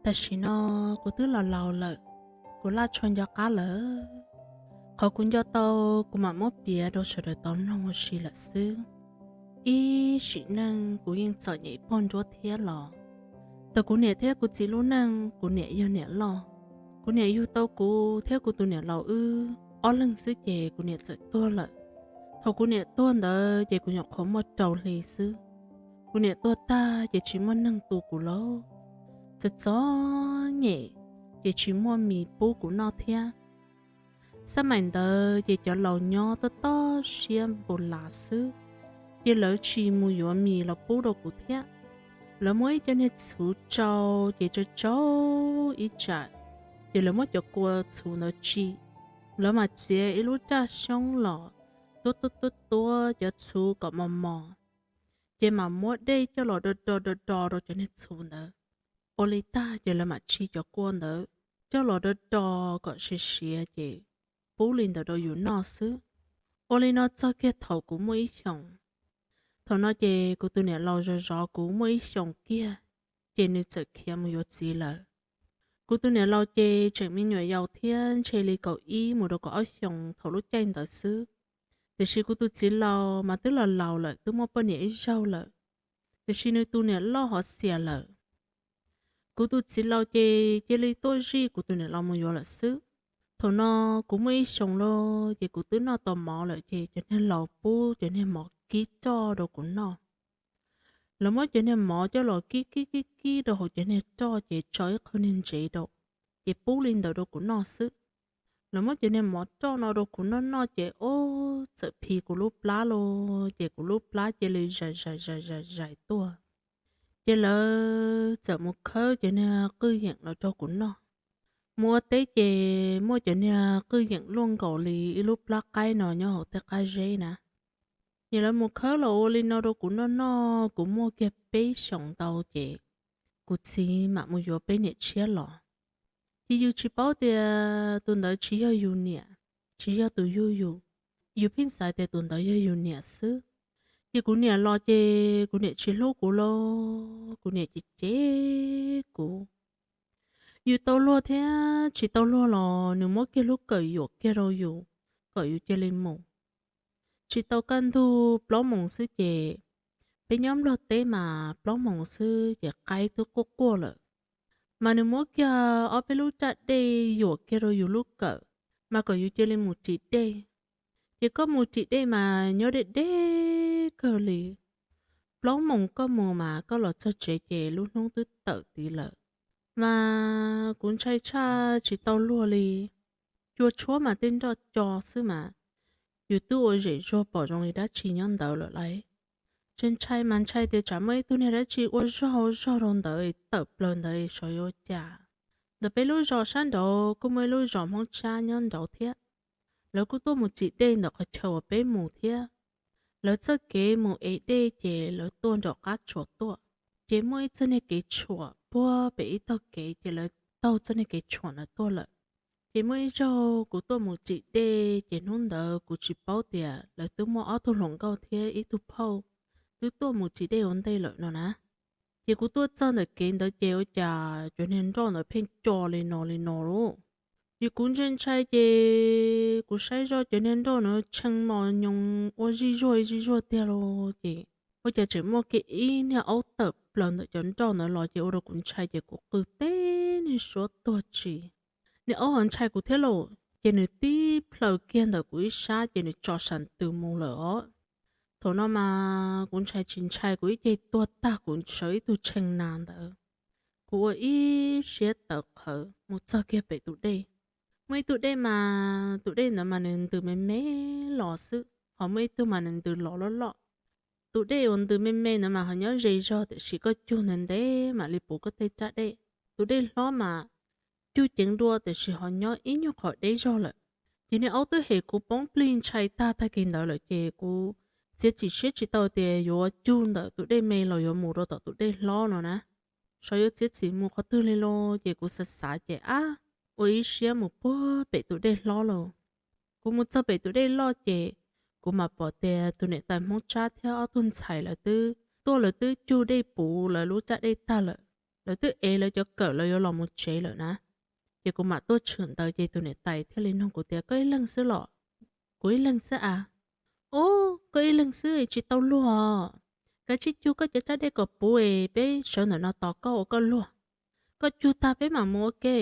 Tam sim no kuv twb los laus lawm, kuv laj tshua nco qab lawm. Qhov kuv nco tau kuv mam muab piav rau sawv daws tau mloog ua si lawm xwb. Ib sim neej kuv yeej txom nyem pog nruab thiab los. Thaum kuv niam thiab kuv txiv lub neej, kuv niam yog niam loj. Kuv niam yug tau kuv thiab kuv tus niam laus wb ob leeg xwb ces kuv niam txawm tuag lawm. Thaum kuv niam tuag ntawd ces kuv nyuam qhuav muaj rau hli xwb. Kuv niam tuag tag ces tsis muaj neeg tu kuv lauj. Txom txom nyem, ces tsis muaj mis pub kuv noj thiab. Xab maim ntawd ces cov laus nyob tob tob siab npaum lav xwb, ces lawv tsis mus yuav mis los pub rau kuv thiab. Lawv muab ib co niag txhuv tsau, ces tsau tsau ib tsam, ces lawv muab cov kua txhuv ntawd tsim. Lawv mam txiav ib lub raj xyoob los tuab tuab tuab tuab cov txhuv kom mos mos, ces mam muab dej coj los do do do do rau cov niag txhuv ntawd. Ua li tag ces lawv mam tsim cov kua ntawd coj los do do kom siav siav ces pub li ntawd rau yus noj xwb. Ua li no txog kiag thaum kuv muaj ib xyoos. Thaum no ces kuv tus niam laus zov zov kuv muaj ib xyoos kiag, ces nws txawm khiav mus yuav txiv lawm. Kuv tus niam laus ces tseem me nyuam yaus thiab, ntshe li kaum ib mus rau kaum ob xyoos thaum lub caij ntawd xwb. Tiam sis kuv tus txiv laus mas twb los laus lawm, twb muaj poj niam ib zaug lawm, tiam sis nws tus niam loj hov xiam lawm. Kuv tus txiv laus ces cia li tuaj zij kuv tus niam laus mus yuav lawm xwb. Thaum no kuv muaj ib xyoos lawm ces kuv twb noj tau mov lawm ces cov niag laus pub cov niag mov kib coj rau kuv noj. Lawv muab cov niag mov coj los kib kib kib kib rau hauv cov niag roj ces tso ib qho niag ntsev rau, ces pub li ntawd rau kuv noj xwb. Lawv muab cov niag mov roj no rau kuv noj noj ces ub, txawm phim kuv lub plab lawm ces kuv lub plab cia li zais zais zais zais zais tuaj. Ces lawv txawm mus khawb cov niag qwj yeem los rau kuv noj. Mus ua teb ces muaj cov niag qwj yeem luaj nkaus li ib lub plab qaib no nyob hauv tej qab zeb na. Ces lawv mus khawb los ua li no rau kuv noj noj, kuv muaj kiag peb xyoos ntau ces kuv txiv mam mus yuav peb niam tshiab los. Ces yus tsis paub tias tus ntawd tsis yog yus niam, tsis yog tus yug yus, yus pheej xav tias tus ntawd yog yus niam xwb. Ces kuv niam los ces kuv niam tsis hlub kuv lauj, kuv niam cem cem kuv. Yus tau luag thiab tsis tau luag los nws muab kiag lub kawm yuam kiag rau yus kom yus cia li mus. Tsis tau kaj ntug plaub moos xwb ces, peb nyob Nplog teb mas plaub moos xwb ces qaib twb quaj quaj lawm, mas nws muab kiag ob peb lub raj dej yuam kiag rau yus lub kawm, mas kom yus cia li mus ris dej. Ces koj mus ris dej mas nyob deb deb kawg li. Plaub moos koj mus mas koj los txog tsev ces lub hnub twb tawm tid lawm. Mas kuv ntshai tshaj tsis tau luag li. Cua tshuab mas tej nroj co xwb mas, yus twb ua zem zuag pom zoo li dab tsi nyob ntawd lawm lauj. Ntshai ntshai mas ntshai tias tsam muaj ib tug niag dab tsi ua zog ua zog rau ntawd tawm plaws ntawd xyov yuav cas. Ntawm peb lub zos sab nraud kuj muaj ib lub zos Hmoob Tsab nyob nraud thiab. Lawv kuj tuaj mus tsim dej ntawm qhov chaw uas peb mus thiab. Lawv txoj kev mus ev dej ces lawv tuaj nraum qab tsuas tuaj. Ces muaj ib txoj niag kev tshuam puag pem ib tog kev ces lawv taug txoj niag kev tshuam ntawd tuaj lawm. Ces muaj ib zaug kuv tuaj mus tsim dej ces hnub ntawd kuv tsis paub tias lawv twb muaj ob tug hluas nkauj thiab ib tug phauj twb tuaj mus tsim dej ua ntej lawm no na. Ces kuv tuaj txog ntawm kev ntawd ces ua cas cov niag nroj ntawd pheej co li no li no lauj. Ces kuv ntshai ntshai ces kuv saib zoj cov niag nroj ntawd tshee mos nyoos ua zij zuag zij zuag tiag lauj. Ces ua cas tseem muaj kiag ib niag aub tawm plaws ntawm cov nroj ntawd los ces ua rau kuv ntshai ces kuv qw teb niag suab tuag tsis. Niag aub ho ntshai kuv thiab lauj, ces nws tib plhaw kiag ntawm kuv ib sab ces nws tso sam ntws mus lawm os. Thaum no mas kuv ntshai tsis ntshai kuv ib ce tuag tag kuv sawv ib tug tshee nas ntawd. Kuv ua ib siab tawv qhawv mus txog kiag pem tus dej. Muaj ib tug dej mas tus dej ntawd mas nws ntws me me los xwb, ho muaj ib tug mas nws ntws los loj loj. Tus dej uas ntws me me ntawd mas ho nyob ze zog tiam sis koj cug ntev ntev mam li puv koj tej rab dej. Tus dej hlob mas cug ceev dua tiam sis ho nyob ib nyuag qhov deb zog lawm. Ces niag aub twb hem kuv poob plig ntshai tag tag kis ntawd lawm ces kuv txiav txim siab tsis tau tias yuav cug ntawm tus dej me los yuav mus rau tom tus dej hlob no na. Xyov yuav txiav txim mus qhov twg li los ces kuv xav xav ces ab, ua ib siab mus puag pem tus dej hlob lauj. Kuv mus txog pem tus dej loj ces kuv mam pom tias tus niam tais Hmoob Tsab thiab ob tug ntxhais lawv twb tuaj, lawv twb cug dej puv lawv lub rab dej tag lawm. lawv twb ev lawv cov kawm lawv yuav los mus tsev lawm na. Ces kuv mam tuaj tshwm ntawd ces tus niam tais thiaj li nug kuv tias, Koj ib leeg xwb los? Kuv ib leeg xwb a. Ub, koj ib leeg xwb tsis tau luag. Kav tsij cug koj cov tsab dej kom puv es peb sawv ntawm no tos koj ua koj luag. Koj cug tag peb mam mus ua ke.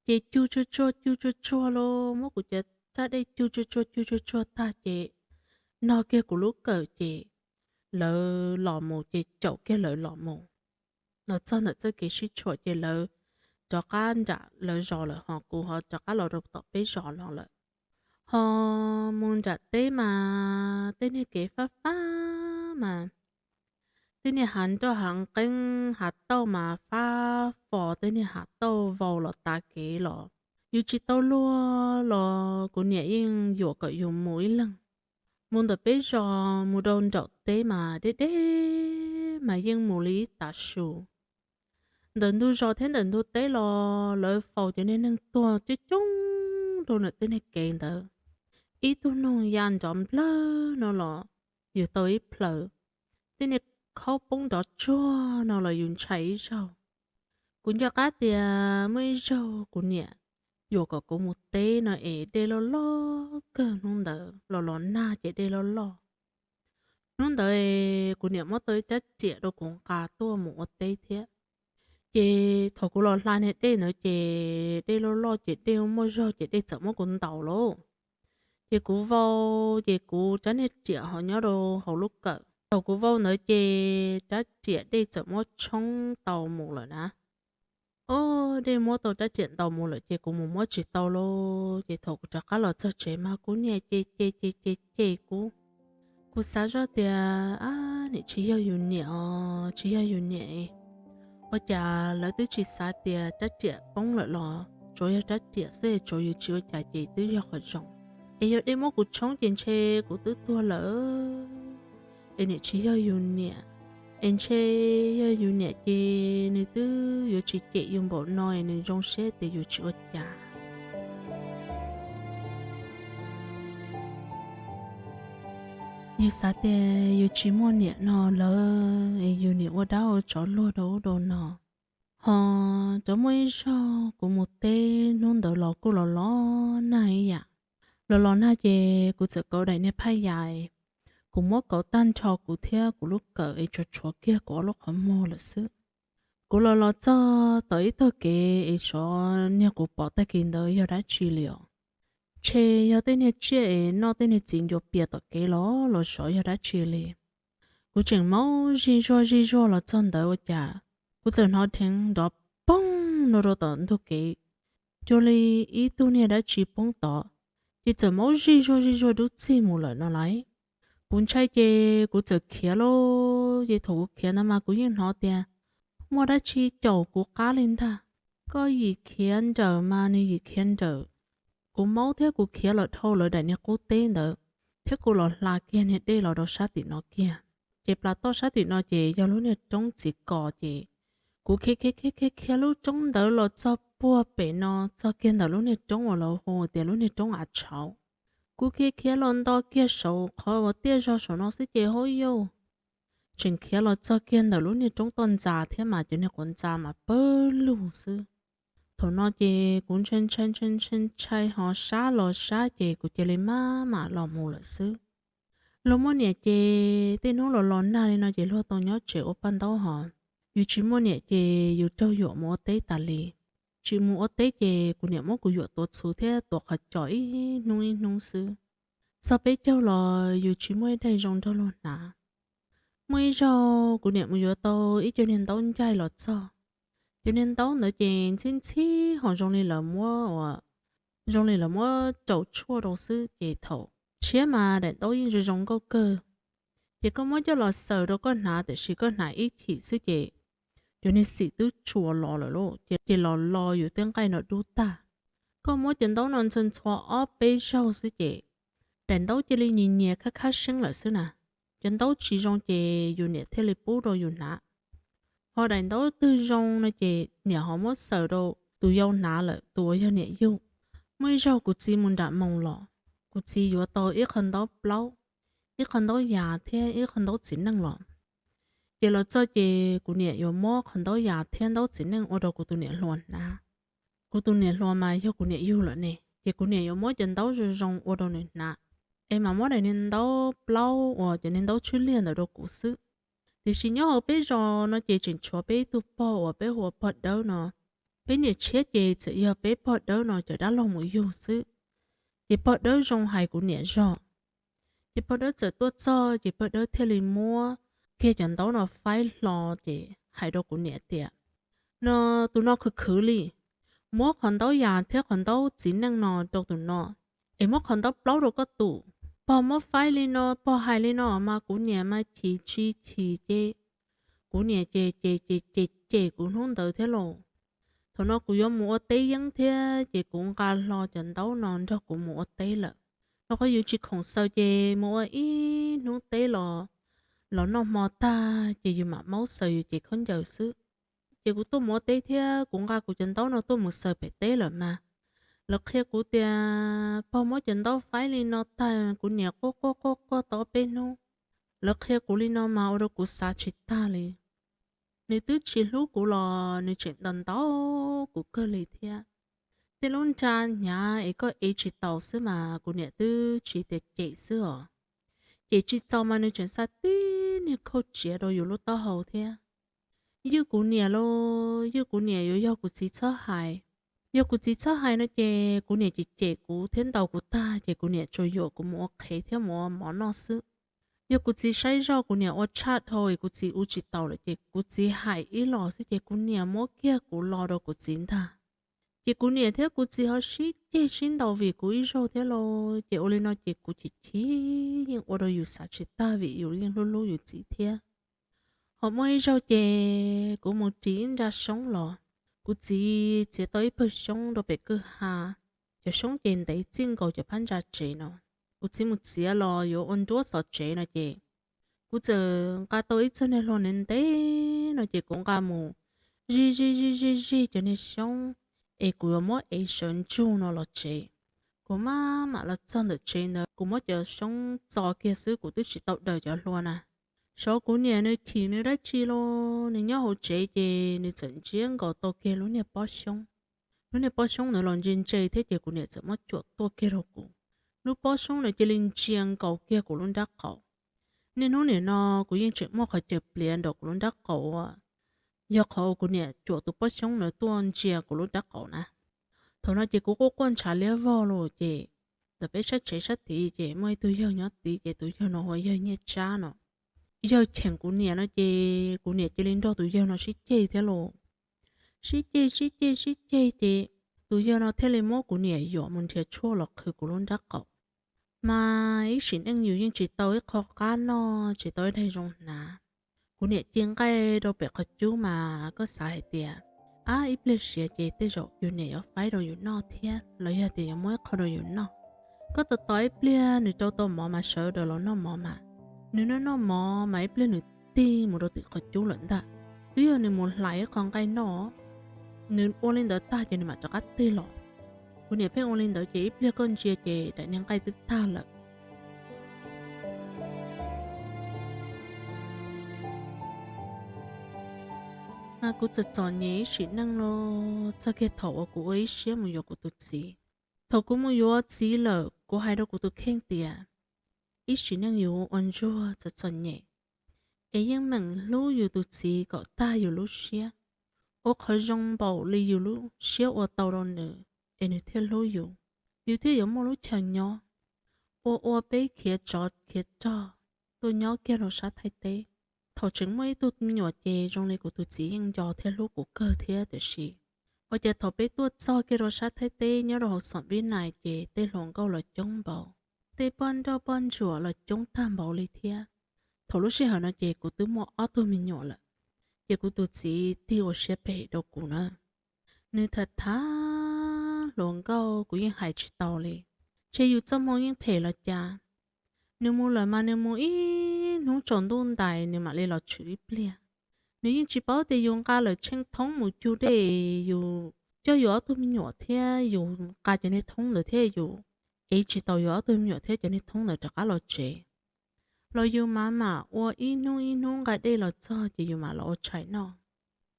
Ces cug tsuag tsuag cug tsuag tsuag los muab kuv cov tsab dej cug tsuag tsuag cug tsuag tsuag tag ces nog kiag kuv lub kawm ces lawv los mus ces caum kiag lawv los mus. Los txog ntawm txoj kev sib tshuam ces lawv rov qab nram lawv zos lawm ho kuv ho rov qab los rau tom peb zos no lawm. Ho mus nram teb mas tej niag kev fab fab mas tej niag hav nroj hav nqeeb hav tauj mas fab fo, tej niag hav tauj vau los tav kev los yus tsis tau luag los kuv niam yeej yuam kom yus mus ib leeg. Mus ntawm peb zos mus rau nraum teb mas deb deb mas yeej mus li ib tav su. Ntawm ntug zos thiab ntawm ntug teb los lawv faus cov niag neeg tuag coob coob rau ntawm tej niag kev ntawd. Ib tug noog ya nrov nplawg no los yus tau ib plhaws, tej niag khaub poob nrov tsuag no los yus ntshai ib zaug. Kuv nco qab tias muaj ib zaug kuv niam yuam kom kuv mus teb no es dej loj loj kawg hnub ntawd los los nag ces dej loj loj. Hnub ntawd kuv niam muab tau ib rab riam rau kuv nqa tuaj mus ua teb thiab. Ces thaum kuv los hla niag dej ntawd ces dej loj loj ces dej muaj zog ces dej txawm muab kuv ntaus lauj. Ces kuv vau, ces kuv rab niag riam ho nyob rau hauv lub kawm. Thaum kuv vau ntawd ces rab riam dej txawm muab tshoob tau mus lawm na. Ob, dej muab tau rab riam ntaus mus lawm ces kuv mus muab tsis tau lauj. Ces thaum kuv rov qab los txog tsev mas kuv niam ces ces ces ces ces kuv. Kuv xav zoj tias, ab, nim tsis yog yus niam os, tsis yog yus niam. Ua cas lawv twb tsis xav tias rab riam poob lawm los tsuav yog rab riam xwb, tsuav yus tsis ua cas ces twb yog qhov zoo. Es yog dej muab kuv tshoob ces ntshe kuv twb tuag lawm. Es nim tsis yog yus niam, es ntshe yog yus niam ces nws twb yuav tsis cem yus npaum no es nws zoo siab tias yus tsis ua cas. Yus xav tias yus tsis muaj niam no lawm es yus niam ua dab ua tsov luag rau ub rau no. Ho cov muaj ib zaug kuv mus teb hnub ntawd los kuj los los nag ib yam. Los los nag ces kuv txawm kauv daim niag phaj yas, kuv muab kauv tag nrho kuv thiab kuv lub kawm es tshuav tshuav kiag kuv ob lub qhov muag lawm xwb. Kuv los los txog tom ib tog kev es xyov niag kuv pom tag kis ntawd yog dab tsi li os. Ntshe yog tej niag tsiaj es noj tej niag txiv ncuav pias tom kev los los xyov yog dab tsi li. Kuv tseem maub zig zuag zig zuag los txog ntawd ua cas kuv txawm hnov dheev nrov poog no rau tom ntug kev, cuag li ib tug niag dab tsi poob tod, ces txawm maub zig zuag zig zuag dub txig mus lawm no lauj. Kuv ntshai ces kuv txawm khiav lauj. Ces thaum kuv khiav ntawd mas kuv yeej hnov tias muaj dab tsi caum kuv qab li ntag. Koj yim khiav nrawm mas nws yim khiav nrawm. Kuv maub thiab kuv khiav los dhau lawv daim niag qub teb ntawd, thiab kuv los hla kiag niag dej los rau sab tim no kiag. Ces plas toj sab tim no ces yog lub niag roob txiv kos ces kuv khiav khiav khiav khiav khiav lub roob ntawd los txog puag pem no, txog kiag ntawm lub niag roob uas lawv hu tias lub niag roob av tshauv. Kuv khiav khiav los nto kiag saum qhov uas tiaj zog saum no xwb ces hauv yauj, tseem khiav los txog kiag ntawm lub niag roob toj ntxas thiab mas cov niag quav ntxa mas pawg lug xwb. Thaum no ces kuv ntshai ntshai ntshai ntshai ntshai ho sab los sab ces kuv cia li maj mam los mus lawm xwb. Luag muaj niam ces tej hnub los los nag li no ces luag tau nyob tsev ua paj ntaub hos. Yus tsis muaj niam ces yus raug yuam mus ua teb tas li. Tsis mus ua teb ces kuv niam muab kuv yuam tuav txhuv thiab tuav qhov cos ib hnub ib hnub xwb. Txog peb caug los yus tsis muaj ib daim zoo nrog luag hnav. Muaj ib zaug kuv niam mus yuav tau ib co niag ntaub ncaig los txog. Cov niag ntaub ntawd ces ntxhib ntxhib ho zoo li lawv muab, zoo li lawv muab rau tshuaj rau xwb ces thaum tshiab mas daim ntaub yeej zoo zoo nkauj kawg. Ces koj muab coj los xaws rau koj hnav tiam sis koj hnav ib chim xwb ces cov niag xim twb tsuas los lawm lauj, ces los lo yus tej nqaij no dub tag. Koj muab cov ntaub no ntxhua ntxhua ob peb zaug xwb ces daim ntaub cia li nyias nyias khab khab seeb lawm xwb na. Cov ntaub tsis zoo ces yus niam thiaj li pub rau yus hnav. Ho daim ntaub twg zoo no ces niam ho muab xaws rau tus yau hnav lawm, tus uas yog niam yug. Muaj ib zaug kuv txiv mus nram moos los, kuv txiv yuav tau ib qho ntaub plaub, ib qho ntaub yas thiab ib qho ntaub txiv neej los. Ces los txog ces kuv niam yuav muab qhov ntaub yas thiab ntaub txiv neej ua rau kuv tus niam hluas hnav. Kuv tus niam hluas mas yog kuv niam yug lawm ne, ces kuv niam yuav muab cov ntaub zoo zoo ua rau nws hnav, es mas muab daim niag ntaub plaub uas cov niag ntaub tshwb liag ntawd rau kuv xwb. Tiam sis nyob hauv peb zos no ces tseem tshuav peb ib tug pog uas peb hu ua pog Dawb no. Peb niam tshiab ces txawm yog peb pog Dawb no cov dab laug mus yug xwb. Ces pog Dawb zoo hais kuv niam zog. Ces pog Dawb txawm tuaj txog ces pog Dawb thiaj li muab kiag cov ntaub no faib hlo, ces hais rau kuv niam tias, no, tus no khwv khwv li, muab qhov ntaub yas thiab qhov ntaub txiv neej no rau tus no, es muab qhov ntaub plaub rau koj tus. Pog muab faib li no, pog hais li no mas kuv niam mas chim tsis chim ces kuv niam ces ces ces ces cem kuv hnub ntawd thiab lauj. Thaum no kuv yuav mus ua teb yeeb thiab ces kuv nqa hlo cov ntaub no nrog kuv mus ua teb lawm. Rau qhov yus tsis khoom xaws ces mus ua ib hnub teb los, los noj hmo tag ces yus mam maub xaws yus cev khaub ncaws xwb. Ces kuv tuaj mus ua teb thiab kuv nqa kuv cov ntaub no tuaj mus xaws pem teb lawm mas lawv qhia kuv tias pog muab cov ntaub faib li no tag kuv niam quaj quaj quaj quaj tau peb hnub. Lawv qhia kuv li no mas ua rau kuv xav tsis tag li. Nws twb tsis hlub kuv los nws tseem ntaus ntaus kuv kawg li thiab. Tej lub nra hnyav es koj ev tsis taus xwb mas kuv niam twb tsis tias cem xwb os. Cem tsis txaus mas nws tseem xa tib niag khauj tsiav rau yus lub taub hau thiab. Ywj kuv niam lauj, ywj kuv niam yuav yog kuv txiv txhob hais. Yog kuv txiv txhob hais no ces kuv niam cem cem kuv thiab ntaus kuv tag ces kuv niam tsuas yuam kuv mus ua qhev thiab mus ua mov noj xwb. Yog kuv txiv saib zoj kuv niam ua tshaj dhau es kuv txiv ua tsis taus lawm ces kuv txiv hais ib los xwb ces kuv niam muab kiag kuv lo rau kuv txiv ntag. Ces kuv niam thiab kuv txiv ho sib ceg sib ntaus vim kuv ib zaug thiab lauj. Ces ua li no ces kuv chim chim, yeej ua rau yus xav tsis tag vim yus yeej hlub hlub yus txiv thiab. Ho muaj ib zaug ces kuv mus ris ib nra xyoob los, kuv txiv txiav tau ib pawg xyoob rau pem kwj ha. Cov xyoob ces ntev txij nkaus cov phab ntsa tsev no. Kuv txiv mus txiav los yuav ua nruab xov tsev no ces kuv txawm nqa tau ib txoj niag hlua ntev ntev no ces kuv nqa mus zij zij zij zij zij cov niag xyoob es kuv yuav muab ev sawv ntsug no los tsev. Kuv maj mam los txog ntawm tsev ntawd kuv muab cov xyoob txo kiag xwb kuv twb tsis tau daws cov hlua na. Xyov kuv niam nws chim nws dab tsi los nws nyob hauv tsev ces nws txawm ntsiab nkaus tau kiag lub niag pob xyoob. Lub niag pob xyoob ntawd los ntse ntse thiab ces kuv niam txawm muab cuam tuaj kiag rau kuv. Lub pob xyoob ntawd cia li ntsia nkaus kiag kuv lub nrab qaum. Niaj hnub nim no kuv yeej tseem muaj qhov caws pliav nraum kuv lub nrab qaum uas yog qhov uas kuv niam cuam tus pob xyoob ntawd tuaj ntsia kuv lub nrab qaum na. Thaum no ces kuv quaj quaj ntshav liab vog los ces ntawm peb sab tsev sab tid ces muaj ib tug yawg nyob tid ces tus yawg no hu ua yawg Nyiaj Tsab no. Yawg cheem kuv niam no ces kuv niam cia li nrog tus yawg no sib ceg thiab los. Sib ceg sib ceg sib ceg ces tus yawg no thiaj li muab kuv niam yuam mus nrhiav tshuaj los qhwv kuv lub nrab qaum. Mas ib sim neej yus yeej tsis tau ib qho qab noj tsis tau ib daig zoo hnav. Kuv niam ci nqaij rau pem qhov cub mas koj xav hais tias, ab, ib pliag siav ces tej zaum yus niam yuav faib rau yus noj thiab los yog tias yuav muab ib qho rau yus noj. Koj tos tos ib pliag nws rau tau mov mas sawv daws los noj mov mas. Nws noj noj mov mas ib pliag nws tig mus rau tim qhov cub lawm ntag. Twb yog nws mus hlais ib qho nqaij noj. Nws ua li ntawd tag ces nws mam rov qab tig los. Kuv niam pheej ua li ntawd ces ib pliag koj ntsia ces daim niag nqaij twb tag lawm. Mas kuv txom txom nyem ib sim neej los txog kiag thaum uas kuv ua ib siab mus yuav kuv tus txiv. Thaum kuv mus yuav txiv lawm kuv hais rau kuv tus kheej tias, ib sim neej yus ua ntsuag txom txom nyem es yeej meem hlub yus tus txiv kom tag yus lub siab, ua qhov zoo npaum li yus lub siab ua tau rau nws es nws thiaj hlub yus, yus thiaj yuav muaj lub chaw nyob. Ua ua peb khiav tsov khiav rog tuaj nyob kiag rau sab Thaib teb. Thaum tseem muaj ib tug me nyuam ces zoo li kuv tus txiv yeej nco thiab hlub kuv kawg thiab tiam sis ua cas thaum peb tuaj txog kiag rau sab Thaib teb nyob rau hauv xoom Vib Nais ces tej hluas nkauj los coob npaum, tej poj nrauj poj ntsuam los coob tag npaum li thiab. Thaum lub sij hawm no ces kuv twb muaj ob tug me nyuam lawm, ces kuv tus txiv tig ua siab phem rau kuv na. Nws tham tham hluas nkauj kuv yeej hais tsis tau li. Ntshe yus txoj hmoo yeej phem los cas. Nws mus lawm mas nws mus ib hnub tsaus ntuj ntais nws mam li los tshwm ib pliag. Nws yeej tsis paub tias yus nqa lawm tsheej thoob mus cug dej, yus coj yus ob tug me nyuam thiab yus nqa cov niag thoob ntawd thiab yus ev tsis tau yus ob tug me nyuam thiab cov niag thoob ntawd rov qab los tsev. los yus mam mam ua ib hnub ib hnub nqa dej los txog ces yus mam los ua tshais noj.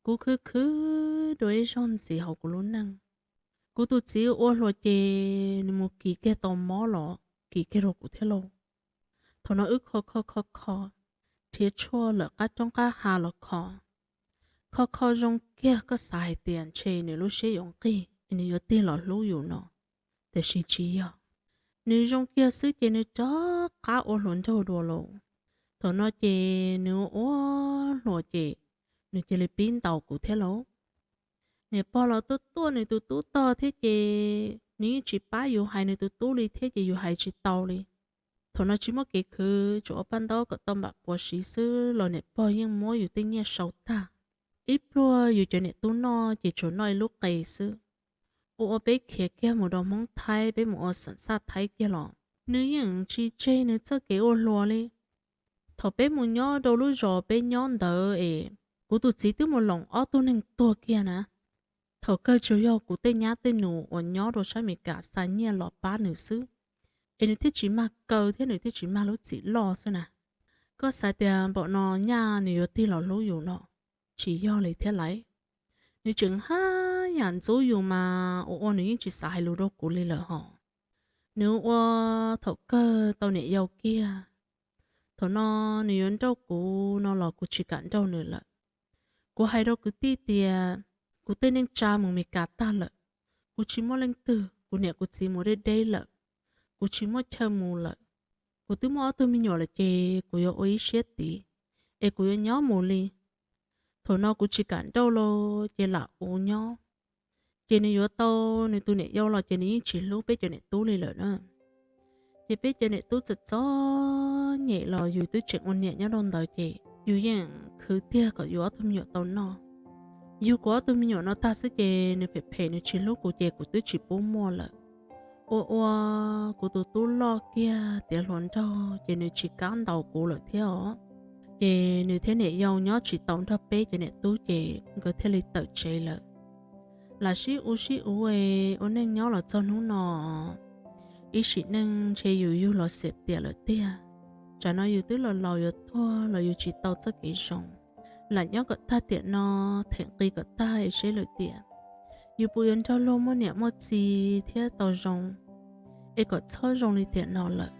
Kuv khwv khwv dua ib zaug ntxiv hauv kuv lub neej. Kuv tus txiv ua hluas ces nws mus kis kiag tau mob los kis kiag rau kuv thiab lauj. Thaum no wb kho kho kho kho, rhiav tshuaj lawm qab roob qab hav los kho. Kho kho zoo kiag koj xav hais tias ntshe nws lub siab yuav nqig es nws yuav tig los hlub yus no, tiam sis tsis yog. Nws zoo kiag xwb ces nws rov qab ua hluas nraug dua lauj. Thaum no ces nws ua hluas ces nws cia li pib ntaus kuv thiab lauj. Niam pog los tuaj tuaj nws tus tub tog thiab ces nws yeej tsis pab yus hais nws tus tub li thiab ces yus hais tsis tau li. Thaum no tsis muaj kev khwv, tsuas ua paj ntaub kom tau npam puas siv xwb los niam pog yeej muab yus tej nyiaj sau tag. Ib pluag yus cov niam tub noj ces tsuas noj ib lub qe xwb. Ua ua peb khiav kiag mus rau Hmoob Thaib, peb mus ua xeem xaj Thaib kiag los nws yeej tsis tseg nws txoj kev ua hluas li. Thaum peb mus nyob rau lub zos peb nyob ntawd es kuv tus txiv twb mus loos ob tug neeg tuag kiag na. Thaum kawg tsuas yog kuv tej nyab tej nus uas nyob rau sab Amelikas xa nyiaj los pab nws xwb, es nws thiaj tsis mag kaw thiab nws thiaj tsis mag lub txim loj xwb na. Koj xav tias npaum no nyaj nws yuav tig los hlub yus no, tsis yog li thiab lauj. Nws tseem haj yam ntxub yus mas ua ua nws yeej tsis xav hais lus rau kuv li lawm hos. Nws ua thaum kawg tau niam yau kiag. Thaum no nws yuav nrauj kuv no los kuv tsis kam nrauj nws lawm. Kuv hais rau kwv tij tias kuv tej neej tsa mus Amelikas tag lawm, kuv tsis muaj leej twg, kuv niam kuv txiv mus deb deb lawm, kuv tsis muaj chaw mus lawm. Kuv twb muaj ob tug me nyuam lawm ces kuv yuav ua ib siab tid es kuv yuav nyob mus li. Thaum no kuv tsis kam nrauj los ces lam ua nyob. Ces nws yuav tau nws tus niam yau los ces nws yeej tsis hlub peb cov niam tub li lawm na. Ces peb cov niam tub txom txom nyem los yus twb tseem ua niam nyob rau ntawd ces yus yeej khwv tiag kom yus ob tug me nyuam tau noj. Yug kuv ob tug me nyuam no tag xwb ces nws phem phem nws tsis hlub kuv ces kuv twb tsis pub muaj lawm. Ua ua kuv tus tub loj kiag tiav hluas nraug ces nws tsis kam ntaus kuv lawm thiab os. Ces nws thiab niam yau nyob tsis tau nrog peb cov niam tub ces nkawd thiaj li tawm tsev lawm. Lam sib u sib u ua neej nyob los txog hnub no, ib sim neej ntshe yus yug los xiam tiam lawm tiag. Tsam no yus twb los laus yuav tuag los yus tsis tau txoj kev zoo. Lam nyob kom tag tiam no, them nqi kom tag es seb lawm tiam yus puas yuav nrog luag muaj niam muaj txiv thiab tau zoo, es kom txhob zoo li tiam no lawm.